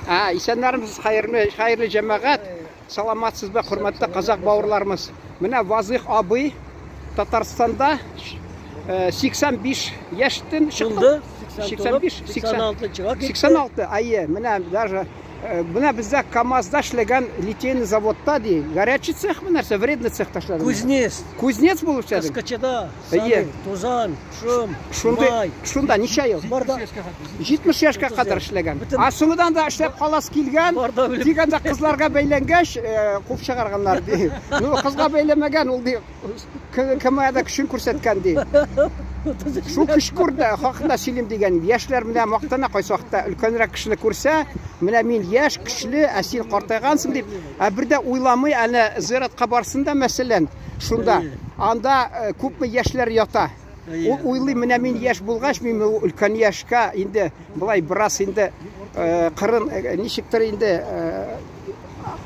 А, исәннәрмесез, хәерле, хәерле җәмәгать. Саламатсызбы, хөрмәтле казак бауырларымыз. Менә Вазых абый Татарстанда 85 яшьтән чыкты. 85, 86 чыга китте. 86, әйе, менә даже менә бездә КАМАЗда эшләгән литейный заводта ди, горячий цехмы нәрсә, вредный цехта эшләдем. Кузнец. Кузнец булып эшләдең? Кыскачада, Әйе. Тузан, шом, Шундый, май. Шунда ничә ел? Барда 70 яшькә кадәр эшләгән. А соңыдан да эшләп каласы килгән. Тик анда кызларга бәйләнгәч, куып чыгарганнар ди. Ну, кызга бәйләмәгән, ул ди, КМАда көчен күрсәткән ди. Шул көч күрде, хакында сөйлим дигән. Яшьләр менә мактана кайсы вакытта өлкәнрәк кешене күрсә, менә мин яшь, көчле, ә син картайгансың дип, ә бер дә уйламый, әнә зиратка барсын да, мәсәлән, шунда. Анда күпме яшьләр ята. Ул уйлый, менә мин яшь булгач, мин өлкән яшькә инде былай бераз инде кырын ничектер инде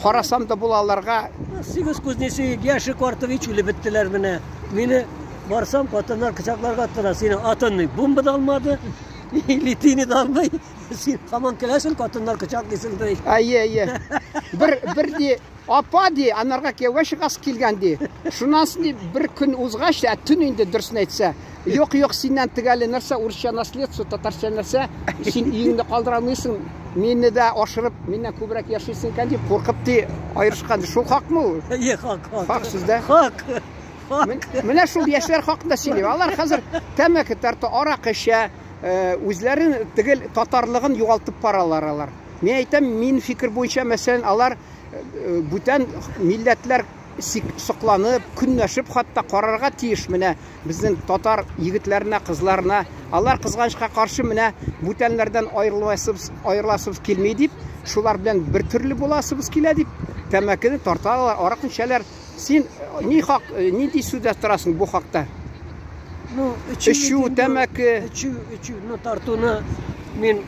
карасам да була аларга. Сигез кузнецы яше картович үлеп беттеләр менә. Мине барсам, хатыннар кочакларга тора. Сине атонный бомба да алмады, литийный да алмый. Син һаман киләсең, хатыннар кочаклыйсың ди. Әйе, әйе. Бер бер ди Апа, ди, анарга кияүгә чыгасы килгән, ди. Шуннан соң, ди, бер көн узгач, ә төн инде дөресен әйтсә, юк, юк, синнән тегәле нәрсә, урысча наследство, татарча нәрсә, син өеңне калдыра алмыйсың, мине дә ашырып, миннән күбрәк яшисең икән, дип куркып, ди, аерышкан. Шул хакмы ул? Әйе, хак, хак. Хак сүздә. Хак. Хак. Менә шул яшьләр хакында сөйлим. Алар хәзер тәмәке тарта, аракы эчә, үзләрен тегел татарлыгын югалтып баралар алар. Мин әйтәм, мин фикер буенча, мәсәлән, алар бүтән милләтләр сокланып, көнләшеп хатта карарга тиеш менә безнең татар егетләренә, кызларына. Алар кызганычка каршы менә бүтәннәрдән аерыласыбыз, аерыласыбыз килми дип, шулар белән бер төрле буласыбыз килә дип, тәмәкене тарталар, аракы эчәләр. Син ни хак, нинди сүздә торасың бу хакта? Ну, эчү, тәмәке, эчү, эчү, ну тартуны мин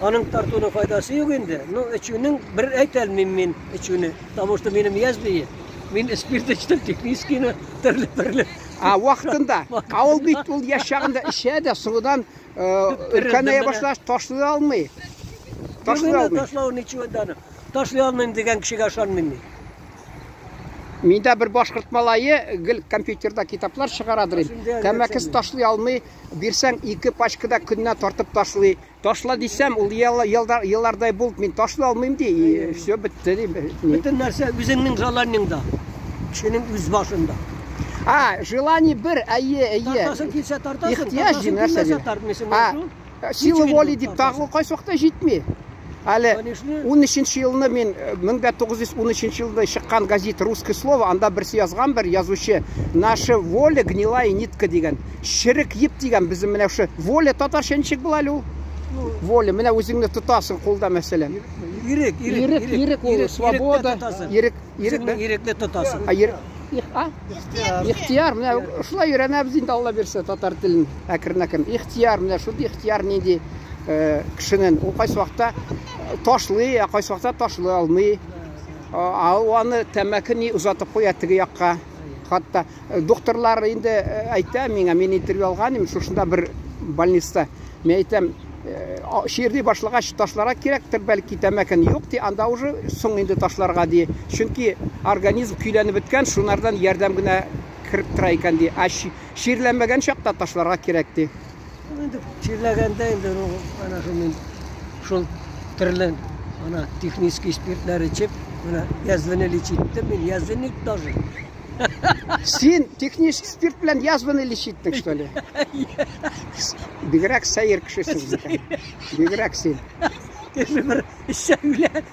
Аның тартуның файдасы юк инде. Ну, эчүнең бер әйтә алмыйм мин эчүне, потому что минем язва Мин спирт эчтем, техническийны төрле-төрле. А, вакытында. А ул бит ул яшь чагында эчә дә, соңыдан өлкәнәя башлагач ташлый алмый. Ташлый алмый. Ташлау ничего да. Ташлый алмыйм дигән кешегә ышанмыйм мин. Миндә бер башкорт малае гел компьютерда китаплар чыгарадыр инде. Тәмәкесен ташлый алмый, бирсәң ике пачкада көненә тартып ташлый. Ташла дисәм, ул еллардай булып, мин ташлый алмыйм ди, и все бетте ди. Бөтен нәрсә үзеңнең желаниеңда, кешенең үз башында. А, желание бер, әйе, әйе. Тартасың килсә тартасың, Ихтыяҗ ди нәрсә ди. Тартмыйсың. А, сила воли дип тагы кайсы вакытта җитми. Әле 13 елны мин 1913 елда чыккан газет «Русское слово», анда берсе язган бер язучы «Наша воля гнилая нитка» дигән. Черек еп дигән безнең менә шушы воля татарча ничек була әле ул? Воля, менә үзеңне тотасың кулда мәсәлән. Ирек, ирек, ирек, ул свобода, ирек, ирек, ирекне тотасың. А, ирек, а? Ихтияр, менә шулай өйрәнәбез инде Алла бирсә татар телен әкрен-әкрен. Ихтияр, менә шундый ихтияр нинди кешенең ул кайсы вакытта ташлый, ә кайсы вакытта ташлый алмый. А аны тәмәке ни озатып куя теге якка. Хатта докторлар инде әйтә миңа, мин интервью алган идем шушында бер больниста. Мин әйтәм, чирли башлагач ташларга кирәктер, бәлки тәмәкене юк ди, анда уже соң инде ташларга ди. Чөнки организм көйләнеп беткән, шунардан ярдәм генә кереп тора икән ди. Ә чирләнмәгән чакта ташларга кирәк ди. Инде чирләгәндә инде ана шул мин шул төрле ана технический спиртлар эчеп, менә язваны лечить иттем мин, язвенник даже. Син технический спирт белән язваны лечить иттең, что ли? Бигрәк сәер кешесең икән. Бигрәк син. Кеше бер эчсә үлә,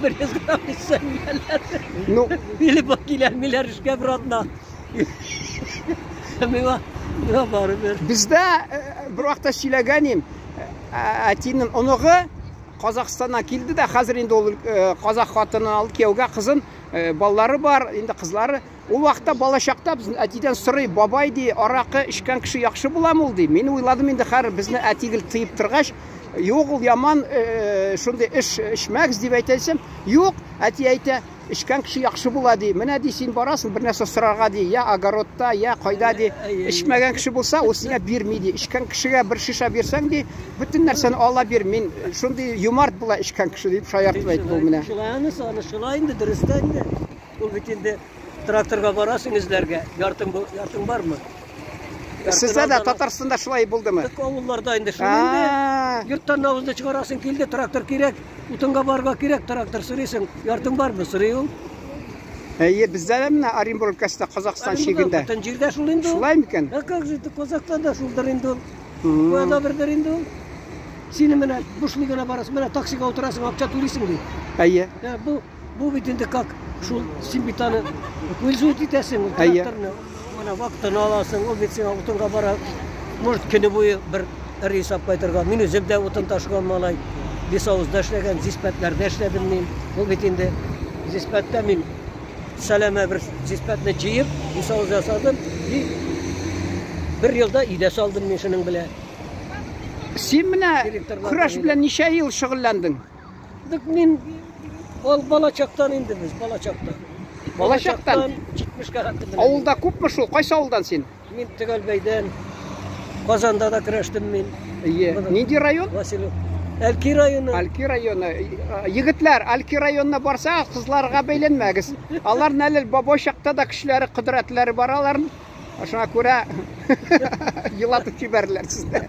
бер язган эчсә үләләр. Ну, или киләлмиләр эшкә бер атна. Миңа барыбер. Бездә бер вакытта сөйләгән идем, әтинең оныгы Казахстаннан килде дә, хәзер инде ул казах хатынын алды кияүгә, кызын, балалары бар, инде кызлары. Ул вакытта балачакта безнең әтидән сорый, бабай ди, аракы эчкән кеше яхшы буламы ул ди. Мин уйладым инде хәер безне әти гел тыеп торгач, юк ул яман шундый эш эчмәгез дип әйтә дисәм, юк, әти әйтә, эчкән кеше яхшы була ди. Менә ди син барасың бер нәрсә сорарга ди, я огородта, я кайда ди. Эчмәгән кеше булса, ул сиңа бирми ди. Эчкән кешегә бер шешә бирсәң ди, бөтен нәрсәне ала бир. Мин шундый юмарт була эчкән кеше дип шаяртып әйтте ул менә. Шулай анысы, аны шулай инде, дөрес тә инде. Ул бит инде тракторга барасың эзләргә, яртың, яртың бармы? Сездә дә Татарстанда шулай булдымы? Тик авылларда инде шул инде. Йорттан авызны чыгарасың килде, трактор кирәк, утынга барырга кирәк, трактор сорыйсың, яртың бармы? Сорый ул. Әйе, бездә дә менә Оренбург өлкәсендә Казахстан чигендә. Бөтен җирдә шул инде. Шулай микән? Ә как же, Казахстанда шулдыр инде ул. Куяда бердер инде ул. Сине менә бушлый гына барасың, менә таксига утырасың, акча түлисең ди. Әйе. Бу Бу бит инде как шул син бит аны пользовать итәсең, ул тракторны. Менә вакытын аласың, ул бит сиңа утынга бара. Может, көне буе бер рейс алып кайтырга. Мин үзем дә утын ташыган малай. Лесовозда эшләгән, зиспәтләрдә эшләдем мин. Ул бит инде зиспәттә мин сәләмә бер зиспәтне җыеп, лесовоз ясадым. И бер елда өйдә салдым мин шуның белән. Син менә көрәш белән ничә ел шөгыльләндең? Дык мин ул балачактан инде без, балачактан. Балачактан? 70-кә хәтле. Авылда күпме шул? Кайсы авылдан син? Мин Төгәлбәйдән. Казанда да көрәштем мин. Әйе. Нинди район? Василев. Әлки районы. Әлки районы. Егетләр, Әлки районына барсагыз, кызларга бәйләнмәгез. Алар әле бабай чакта да көчләре, кодрәтләре бар аларның. Шуңа күрә елатып җибәрерләр сезне.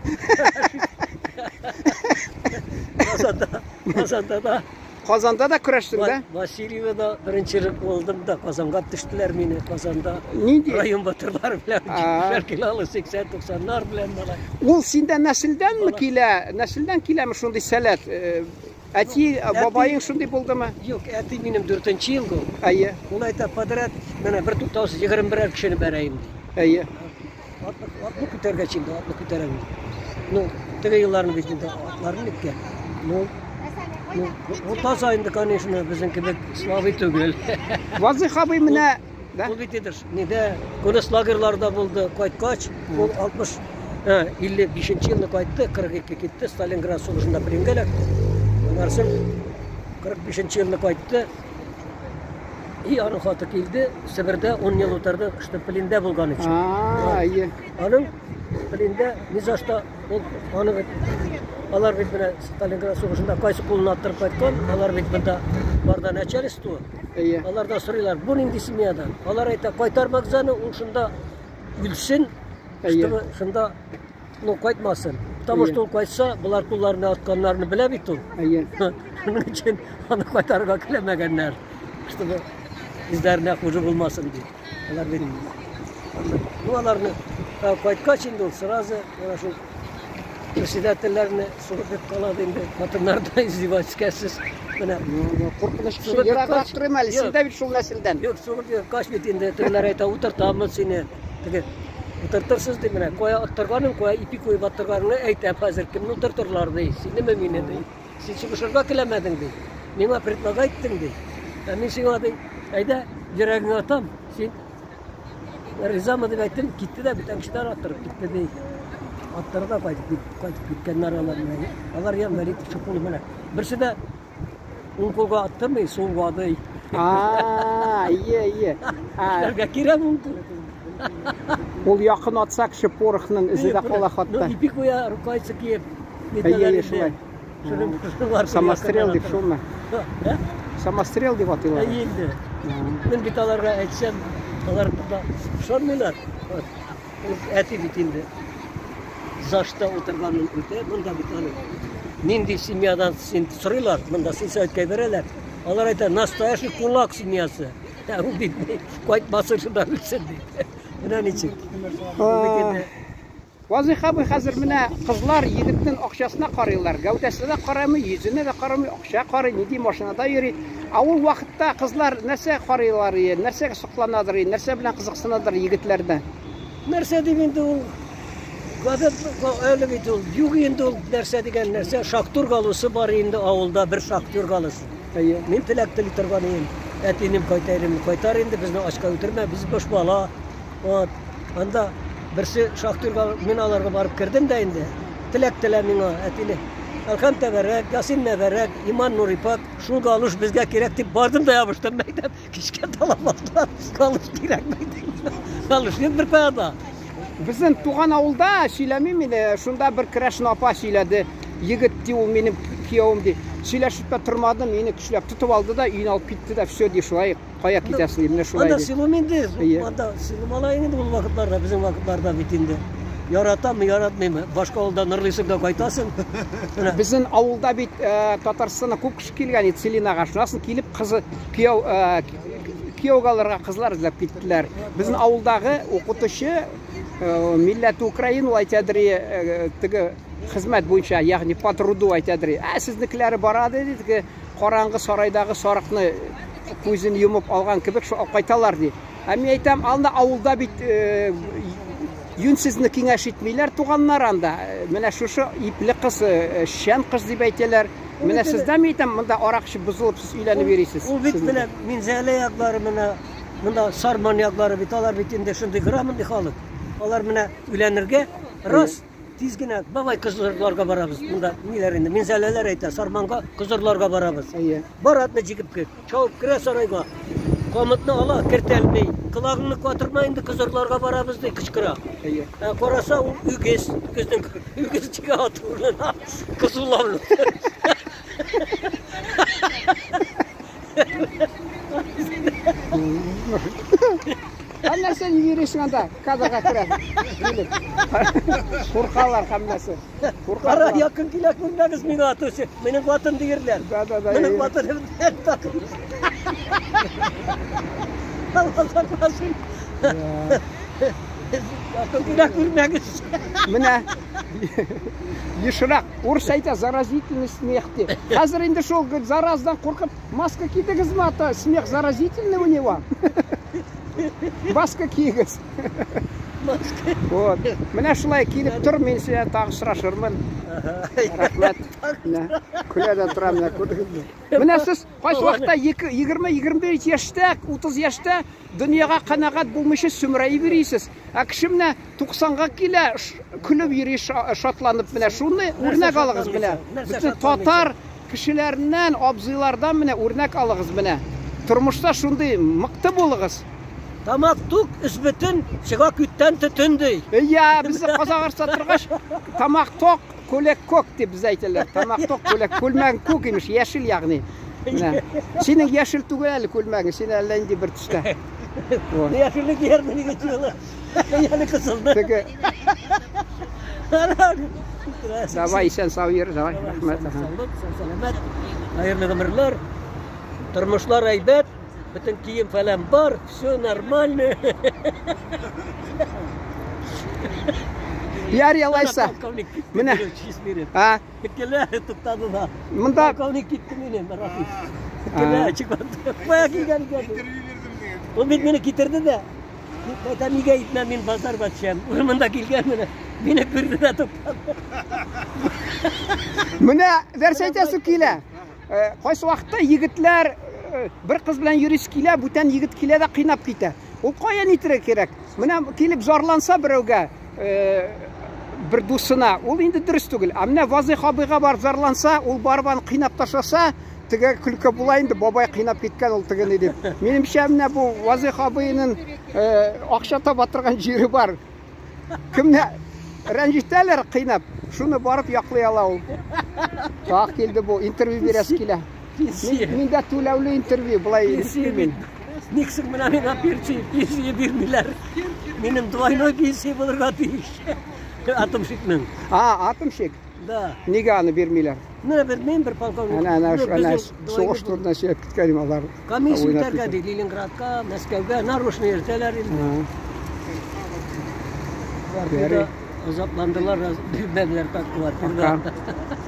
Казанда, Казанда да. Казанда да көрәштең дә? Васильевода беренче рет булдым да, Казанга төштеләр мине, Казанда. Нинди? Район батырлары белән, 70 килолы, 80-90-нар белән малай. Ул синдә нәселдәнме килә? Нәселдән киләме шундый сәләт? Әти, бабаең шундый булдымы? Юк, әти минем 4-нче ел ул. Әйе. Ул әйтә, подряд, менә бер туктаусыз 21 кешене бәрәем ди. Әйе. Атлы күтәргәч инде, атлы күтәрәм. Ну, теге елларны бит инде атларны ниткән. Ну, ну, ул таза инде, конечно, безнең кебек слабый түгел. Вазыйх абый менә, да? Ул бит инде нидә, концлагерьларда булды, кайткач, ул 60, 55 елны кайтты, 42 китте, Сталинград сугышында пленгә эләкте. Аннан соң 45 елны кайтты. И аның хаты килде, Себердә 10 ел утырды, что пленда булган өчен. Әйе. Аның пленда ни за что ул аны бит алар бит менә Сталинград сугышында кайсы кулын аттырып кайткан, алар бит монда барда начальство. Әйе. Алардан сорыйлар, бу нинди семьядан? Алар әйтә, кайтармагыз аны, ул шунда үлсен, чтобы шунда ну кайтмасын. Потому что ул кайтса, булар кулларына атканнарны белә бит ул. Әйе. Шуның өчен аны кайтарырга теләмәгәннәр. Чтобы үзләренә хуже булмасын дип. Алар бит ну аларны кайткач инде ул сразу менә шул председательләрне сугып бит калады инде. Хатыннарда издевательскәсез. Менә куркыныч кеше ераграк торыйм әле. Син дә бит шул нәселдән. Юк, сугып кач бит инде. Тегеләр әйтә, утыртамын сине. Теге утыртырсыз ди менә. Кая аттырганын, кая ипи куеп аттырганыңны әйтәм хәзер. Кемне утыртырлар ди. Синеме мине ди. Син сугышырга теләмәдең ди. Миңа предлагать иттең ди. Ә мин сиңа ди, әйдә, йөрәгеңә атам. Син ризамы дип әйттем, китте дә бүтән кешеләр аттырып китте ди. Аттырды да кайтып киткәннәр алар менә. Алар я Вәлитов Чукул менә. Берсе дә уң кулга аттырмый, сулга ди. Ие, ие. Кешеләргә кирәк уң кул. Ул якын атса кеше порохның эзе дә кала хатта. Ну, ипи куя, рукавица киеп. Әйе, шулай. Самострел дип шулмы? Самострел дип атыйлар. Әйе инде. Мин бит аларга әйтсәм, алар да ышанмыйлар. Әти бит инде зашта утырганын үтә, монда бит аны нинди семьядан син сорыйлар, монда сельсоветка бирәләр. Алар әйтә, настоящий кулак семьясы. Ә ул бит кайтмасын шунда үлсен ди. Менә ничек. Ул бит инде Вазыйх абый, хәзер менә кызлар егетнең акчасына карыйлар. Гәүдәсенә дә карамый, йөзенә дә карамый, акча карый, нинди машинада йөри. Ә ул вакытта кызлар нәрсә карыйлар, нәрсәгә сокланадыр, нәрсә белән кызыксынадыр егетләрдә? Нәрсә дип инде ул? Гадәт әле бит ул юк инде ул нәрсә дигән нәрсә. Шахтер галусы бар инде авылда, бер шахтер галусы. Әйе. Мин теләк тели торган идем. Әтинем кайта идем, кайтар инде, безне ачка үтермә, без бош бала. Вот. Анда берсе шахтерга, мин аларга барып кердем дә инде. Теләк телә миңа, әтине. Әлхәм тәбәрәк, Ясин мәбәрәк, Иман Нурипак, шул галуш безгә кирәк дип бардым да ябыштым мәктәп. Кичкә талап алдылар. Галуш кирәк мәктәп. Галуш юк бер кая. Безнең туган авылда сөйләмим инде, шунда бер керәшен апа сөйләде. Егет ди ул минем киявем ди. Сөйләшеп тә тормадым, мине көчләп тотып алды да өенә алып китте дә, все ди, шулай кая китәсең ди, менә шулай Анда ди. селом инде, Әйе. анда селом алай инде ул вакытларда, безнең вакытларда бит инде. Яратамы, яратмыймы? Башка авылда нырлыйсың да кайтасың. Менә. Безнең авылда бит Татарстаннан күп кеше килгән иде Целинага. Шуннан соң килеп кызы кияү кияүгә алырга кызлар эзләп киттеләр. Безнең авылдагы укытучы милләте украин ул әйтәдер, теге хезмәт буенча, ягъни по труду әйтәдер. Ә сезнекеләре бара ди, теге караңгы сарайдагы сарыкны күзен йомып алган кебек шул алып кайталар ди. Ә мин әйтәм, анда авылда бит юньсезне киңәш итмиләр туганнар анда. Менә шушы ипле кыз, шән кыз дип әйтәләр. Менә сездә мин әйтәм, монда арак эчеп бозылып сез өйләнеп йөрисез. Ул бит менә Минзәлә яклары, менә монда Сарман яклары бит, алар бит инде шундый грамотный халык. Алар менә өйләнергә рас тиз генә бабай кызларга барабыз. Монда ниләр инде Минзәләләр әйтә, Сарманга кызларга барабыз. Әйе. Бар атны җигеп кер, чабып керә сарайга. Камытны ала, кертәлмей. Колагыңны катырма инде кызларга барабыз ди кычкыра. Әйе. Караса ул үгез, үгезнең үгез чыга ат урынына кызулавны. Ә нәрсә йөрисең анда? Кадрга керә. Килеп. Куркалар һәммәсе. Кара Куркалар. якын килә күрмәгез миңа атучы. Минем хатын диярләр. Да, да, да. Минем әйе. хатыным Алла сакласын. Якын килә күрмәгез. Менә ешрак урыс әйтә заразительный смех ди. Хәзер инде шул говорит, зараздан куркып маска кидегезме ата? Смех заразительный у него. Маска киегез. Маска. Вот. Менә шулай килеп тор, мин синнән тагы сорашырмын. Рәхмәт. Менә көлә дә торам, менә күрдегезме? Менә сез кайсы вакытта 20-25 яшьтә, 30 яшьтә дөньяга канәгать булмыйча сүмрәеп йөрисез. Ә кеше менә 90-га килә, көлеп йөри, шатланып менә шуны үрнәк алыгыз менә. Нәрсә Бөтен татар кешеләреннән, абзыйлардан менә үрнәк алыгыз менә. Тормышта шундый мыкты булыгыз. Тамак тук, өс бөтен, чыга күттән төтен ди. Я, безне Казахстанда торгач, тамак ток, күләк кок дип без әйтәләр. Тамак ток, күләк, күлмәгең күк имеш, яшел ягъни. Менә. Синең яшел түгел әле күлмәгең, син әллә нинди бер төстә. Вот. Яшеллек ярмы нигә чыгыла. Яны кысылды. Теге, давай исән сау йөр, давай, рәхмәт. Аһа. Саулык, сау-сәламәт. Хәерле гомерләр. Тормышлар әйбәт. Бөтен кием фәлән бар, все нормально. Ярый алайса. Полковник китте Менә. минем, честь биреп. А, Килә, туктады да. Монда Полковник китте минем, Рафис. Килә, чыкмады. Кая килгән икән? Ул бит мине китерде дә. Әйтәм, нигә итмәм, мин базарга төшәм. Ул монда килгән менә. Мине күрде дә туктады. Менә нәрсә әйтәсе килә. Кайсы вакытта егетләр бер кыз белән йөрисе килә, бүтән егет килә дә кыйнап китә. Ул кая нитергә кирәк? Менә килеп зарланса берәүгә, бер дусына, ул инде дөрес түгел. Ә менә Вазыйх абыйга барып зарланса, ул барып аны кыйнап ташласа, теге көлке була инде, бабай кыйнап киткән ул тегене дип. Минемчә, менә бу Вазыйх абыйның акча таба торган җире бар. Кемне рәнҗетәләр кыйнап, шуны барып яклый ала ул. Тагы килде бу, интервью бирәсе килә. Пенсия. Миндә түләүле интервью, болай Пенсия бит. Ник соң менә миңа пенсия бирмиләр? Минем двойной пенсия булырга тиеш. Атомщикның. А, атомщик. Да. Нигә аны бирмиләр? Менә белмим, бер полковник. Әнә, әнә, Ну, әнә, безнең сугыш двойной турында сөйләп киткән идем алар. Комиссия уйнап үтәргә китә. ди, Ленинградка, Мәскәүгә, нарочно йөртәләр инде. А. Квартирада азапландылар, бирмәделәр так квартирада. Аха.